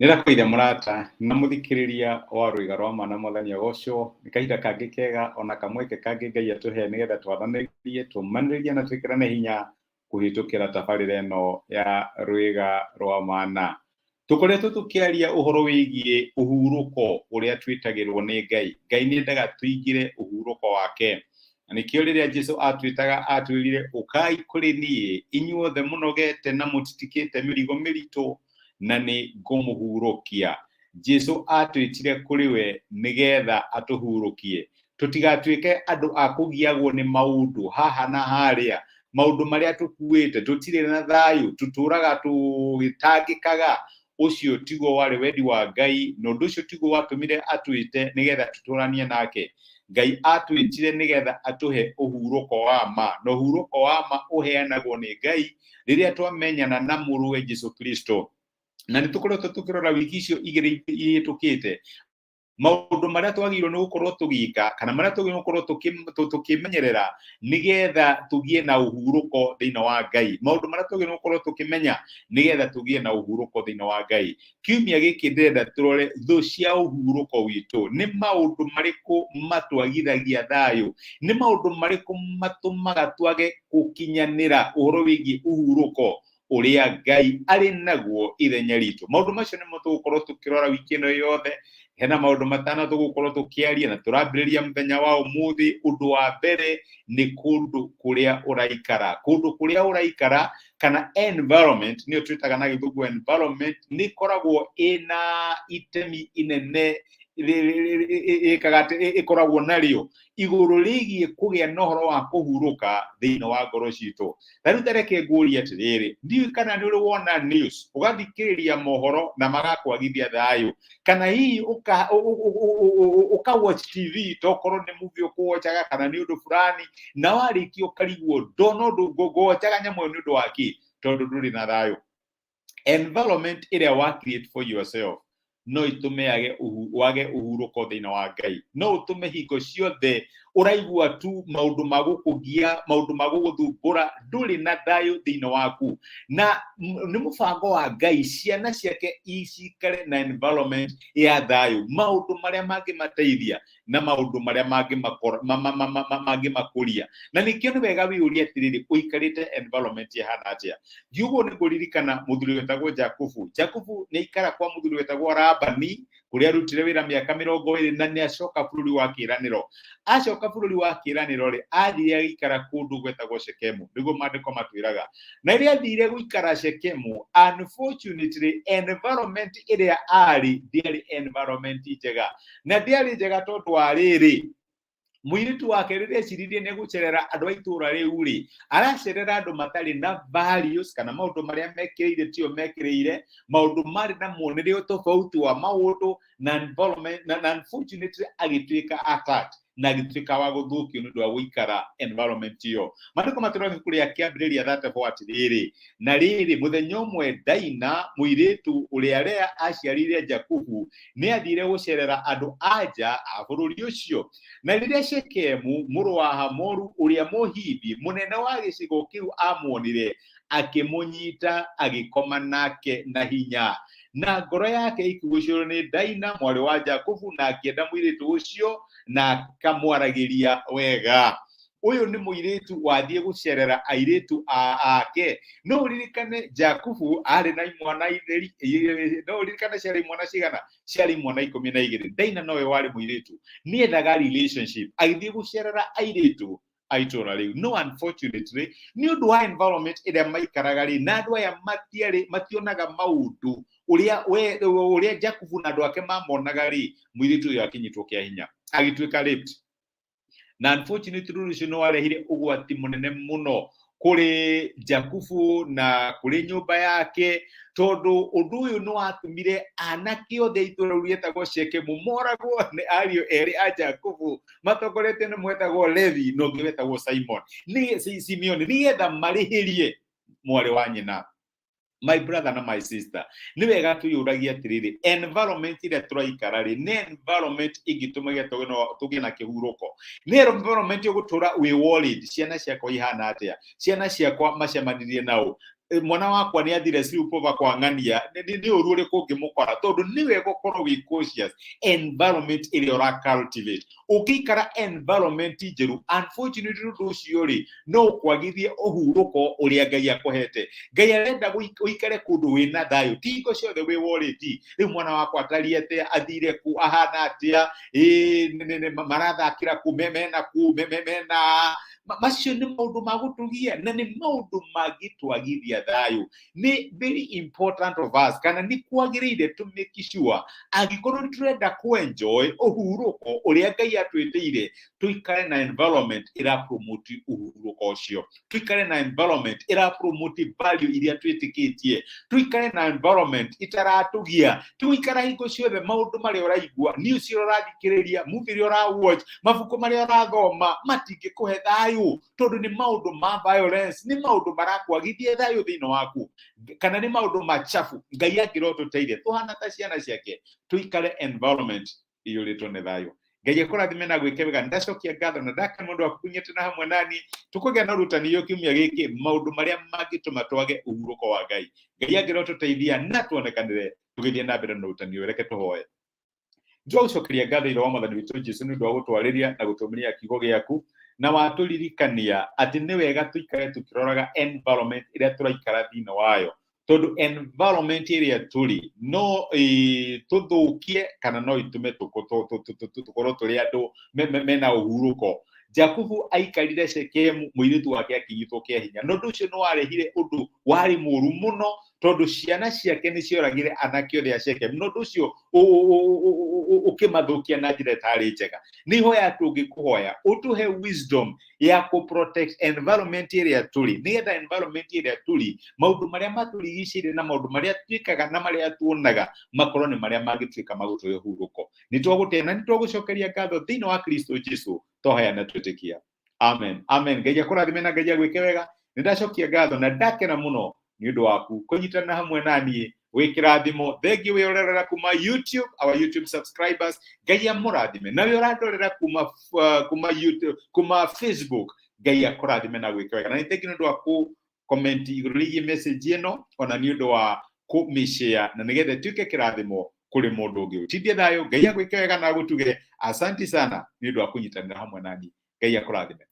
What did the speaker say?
Nĩndakũire mũrata na mũthikĩrĩria wa Rwĩga rwa Ma na Mwathani agocwo. Nĩ kahinda kangĩ kega ona kamweke kangĩ Ngai atũhe nĩgetha twaranĩrie, tũmanĩrĩrie na twĩkĩrane hinya kũhĩtũkĩra tabarĩra ĩno ya Rwĩga rwa Mana. Tũkoretwo tũkĩaria ũhoro wĩgiĩ ũhurũko ũrĩa twĩtagĩrwo nĩ Ngai. Ngai nĩ endaga tũingĩre ũhurũko wake. Na nĩkĩo rĩrĩa Jesu atwĩtaga atwĩrire, ũkai kũrĩ niĩ inyuothe mũnogete na mũtitikĩte mĩrigo mĩritũ, na nĩ ngũmũhurũkia. Jesu atwĩtire kũrĩ we nĩgetha atũhurũkie. Tũtigatuĩke andũ a kũgiagwo nĩ maũndũ haha na harĩa, maũndũ marĩa tũkuĩte, tũtirĩ na thayũ, tũtũraga tũgĩtangĩkaga. Ũcio tiguo warĩ wendi wa Ngai, na ũndũ ũcio tiguo watũmire atwĩte nĩgetha tũtũranie nake. Ngai atwĩtire nĩgetha atũhe ũhurũko wa ma, na ũhurũko wa ma ũheanagwo nĩ Ngai rĩrĩa twamenyana na mũrũwe Jesu Kristo. Na nĩ tũkoretwo tũkĩrora wiki icio igĩrĩ ihĩtũkĩte maũndũ marĩa twagĩrĩirwo nĩ gũkorwo tũgĩka kana marĩa twagĩrĩirwo nĩ gũkorwo tũkĩmenyerera nĩgetha tũgĩe na ũhurũko thĩinĩ wa Ngai, maũndũ marĩa twagĩrĩirwo nĩ gũkorwo tũkĩmenya nĩgetha tũgĩe na ũhurũko thĩinĩ wa Ngai. Kiumia gĩkĩ ndĩrenda tũrore thũ cia ũhurũko witũ. Nĩ maũndũ marĩkũ matwagithagia thayũ? Nĩ maũndũ marĩkũ matũmaga twage gũkinyanĩra ũhoro wĩgiĩ ũhurũko ũrĩa Ngai arĩ naguo ithenya ritũ? Maũndũ macio nĩmo tũgũkorwo tũkĩrora wiki ĩno yothe. Hena maũndũ matano tũgũkorwo tũkĩaria na tũrambĩrĩria mũthenya wa ũmũthĩ. Ũndũ wa mbere nĩ kũndũ kũrĩa ũraikara. Kũndũ kũrĩa ũraikara kana environment, nĩyo twĩtaga na gĩthũngũ environment, nĩ ĩkoragwo ĩna itemi inene ĩkaga atĩ ĩkoragwo narĩo igũrũ rĩgiĩ kũgĩa na ũhoro wa kũhurũka thĩinĩ wa ngoro citũ. Ta rĩu ta reke ngũrie atĩrĩrĩ, ndiũĩ kana nĩ ũrĩ wona news, ũgathikĩrĩria mohoro na magakwagithia thayũ, kana hihi ũka watch TV, tokorwo nĩ movie ũkũwochaga kana nĩ ũndũ fulani, na warĩkia ũkarigwo ndona ũndũ ngũwochaga nyamũ ĩyo nĩ ũndũ wa kĩ, tondũ ndũrĩ na thayũ. Environment ĩrĩa wa create for yourself no ĩtũme age wage ũhurũko thĩinĩ wa Ngai. No ũtũme hingo ciothe ũraigua tu maũndũ ma gũkũgia, maũndũ ma gũgũthumbũra, ndũrĩ na thayũ thĩinĩ waku. Na nĩ mũbango wa Ngai ciana ciake icikare na environment ya thayũ, maũndũ marĩa mangĩmateithia na maũndũ marĩa mangĩmakũria. Na nĩkĩo nĩ wega wĩyũrie atĩrĩrĩ, ũikarĩte environment ĩhana atĩa? Ngiuguo nĩ ngũririkana mũthuri wetagwo Jakubu. Jakubu nĩ aikara kwa mũthuri wetagwo Labani, kũrĩa arutire wĩra mĩaka 20, na nĩ acoka bũrũri wa kĩĩranĩro. Acoka bũrũri wa kĩĩranĩro rĩ, athire agĩikara kũndũ gwetagwo Shekemu, nĩguo maandĩko matwĩraga. Na rĩrĩa athire gũikara Shekemu, unfortunately environment ĩrĩa arĩ ndĩarĩ environment njega. Na ndĩarĩ njega tondũ wa rĩrĩ, mũirĩtu wake rĩrĩa eciririe nĩ gũcerera andũ a itũũra rĩu rĩ, aracerera andũ matarĩ na values kana maũndũ marĩa mekĩrĩire tio mekĩrĩire, maũndũ marĩ na muonere tofauti wa maũndũ na environment, na unfortunately agĩtuĩka attacked na agĩtuĩka wa gũthũkio nĩ ũndũ wa gũikara environment ĩyo. Maandĩko matwĩra ibuku rĩa Kĩambĩrĩria 34 atĩrĩrĩ, na rĩrĩ, mũthenya ũmwe Daina mũirĩtu ũrĩa Lea aciarĩire Jakubu nĩ aathiire gũceerera andũ a nja a bũrũri ũcio. Na rĩrĩa Shekemu mũrũ wa Hamoru ũrĩa Mũhivi, mũnene wa gĩcigo kĩu aamuonire, akĩmũnyita agĩkoma nake na hinya. Na ngoro yake ĩkĩgucĩrĩrio nĩ Daina mwarĩ wa Jakubu, na akĩenda mũirĩtu ũcio na akamwaragĩria wega. Ũyũ nĩ mũirĩtu wathiĩ gũcerera airĩtu ake. No ũririkane Jakubu arĩ na imwana itheri, no ũririkane ciarĩ imwana cigana? Ciarĩ imwana 12. Daina nowe warĩ mũirĩtu. Nĩendaga relationship, agĩthiĩ gũcerera airĩtu a itũũra rĩu. No unfortunately, nĩ ũndũ wa environment ĩrĩa maikaraga rĩ, na andũ aya matiarĩ, mationaga maũndũ ũrĩa we, ũrĩa Jakubu na andũ ake mamonaga rĩ, mũirĩtu ũyũ akĩnyitwo kĩa hinya, agĩtuĩka raped. Na unfortunately ũndũ ũcio nĩ warehire ũgwati mũnene mũno kũrĩ Jakubu na kũrĩ nyũmba yake, tondũ ũndũ ũyũ nĩ watũmire anake othe a itũũra rĩu rĩetagwo Shekemu moragwo nĩ ariũ erĩ a Jakubu matongoretio nĩ mwetagwo Levi na ũngĩ wetagwo Simon, nĩ Simeoni, nĩgetha marĩhĩrie mwarĩ wa nyina. My brother na my sister, nĩ wega twĩyũragie atĩrĩrĩ, environment ĩrĩa tũraikara rĩ, nĩ environment ĩngĩtũmagia tũgĩe na kĩhurũko? Nĩ environment ũgũtũra wĩ worried, ciana ciakwa ihana atĩa, ciana ciakwa macemanirie nao? Mwana wakwa nĩ athire sleepover kwa ng'ania, nĩ ũru ũrĩkũ ũngĩmũkora? Tondũ nĩ wega ũkorwo wĩ cautious environment ĩrĩa ũra cultivate. Ũngĩikara environment njũru, unfortunately ũndũ ũcio rĩ no ũkwagithie ũhurũko ũrĩa Ngai akũhete. Ngai arenda ũikare kũndũ wĩna thayũ, ti hingo ciothe wĩ worried, rĩu mwana wakwa atariĩ atĩa, athire kũ, ahana atĩa, ĩ marathakĩra kũ, mena kũ, mena macio. Nĩ maũndũ ma gũtũgia na nĩ maũndũ mangĩtwagithia thayũ. Nĩ very important of us, kana nĩ kwagĩrĩire to make sure angĩkorwo nĩ tũrenda kũ-enjoy ũhurũko ũrĩa Ngai atwĩtĩire, tũikare na environment ĩra promote ũhurũko ũcio, tũikare na environment ĩra promote value iria twĩtĩkĩtie, tũikare na environment itaratũgia. Tũikara hingo ciothe maũndũ marĩa ũraigua, news iria ũrathikĩrĩria, movie iria ũrawatch, mabuku marĩa ũrathoma matingĩkũhe thayũ, tondũ nĩ maũndũ ma violence, nĩ maũndũ marakwagithia thayũ thĩinĩ waku, kana nĩ maũndũ machafu. Ngai angĩrotũteithia tũhana ta ciana ciake tũikare environment iyũrĩtwo nĩ thayũ. Ngai akũrathime na gwĩke wega. Ndacokia ngatho na ndakena mũndũ waku kũnyitana hamwe nani. Tũkũgĩa na ũrutani ũyũ kiumia gĩkĩ, maũndũ marĩa mangĩtũma twage ũhurũko wa Ngai. Ngai angĩrotũteithia na tuonekanĩre tũgĩthiĩ na mbere na ũrutani ũyũ. Reke tũhoe. Twagũcokeria ngatho ithe wa Mwathani witũ Jesu nĩ ũndũ wa gũtwarĩria na gũtũmĩria kiugo gĩaku, na watũririkania atĩ nĩ wega tũikare tũkĩroraga environment ĩrĩa tũraikara thĩinĩ wayo, tondũ environment ĩrĩa tũrĩ no tũthũkie kana no itume tũkorwo tũrĩ andũ mena ũhurũko. Jakubu aikarire Shekemu, mũirĩtu wake akĩnyitwo kĩa hinya, na ũndũ ũcio nĩ warehire ũndũ warĩ mũru mũno, tondũ ciana ciake nĩ cioragire anake othe a Shekemu, na ũndũ ũcio ũkĩmathũkia na njĩra ĩtarĩ njega. Nĩ ihoya tũngĩkũhoya ũtũhe wisdom ya kũ protect environment ĩrĩa tũrĩ, nĩgetha environment ĩrĩa tũrĩ, maũndũ marĩa matũrigicĩirie na maũndũ marĩa twĩkaga na marĩa tuonaga makorwo nĩ marĩa mangĩtuĩka magũtũhe ũhurũko. Nĩ twagũtĩa na nĩ twagũcokeria ngatho thĩinĩ wa Kristo Jesu twahoya na twĩtĩkia. Amen, amen. Ngai akũrathime na Ngai agwĩke wega. Nĩ ndacokia ngatho na ndakena mũno nĩ ũndũ waku kũnyitana hamwe na niĩ. Wĩ kĩrathimo. Thengiũ wĩ ũrerera kuma YouTube, our YouTube subscribers, Ngai amũrathime, na wĩ ũrandorera kuma YouTube, kuma Facebook, Ngai akũrathime na gwĩka wega. Na nĩ thengiũ nĩ ũndũ wa kũ comment igũrũ rĩgiĩ message ĩno, ona nĩ ũndũ wa kũmĩshare na nĩgetha ĩtuĩke kĩrathimo kũrĩ mũndũ ũngĩ. Ũtindie thayũ. Ngai agwĩke wega na agũtuge. Asanti sana nĩ ũndũ wa kũnyitanĩra hamwe nani. Ngai akũrathime.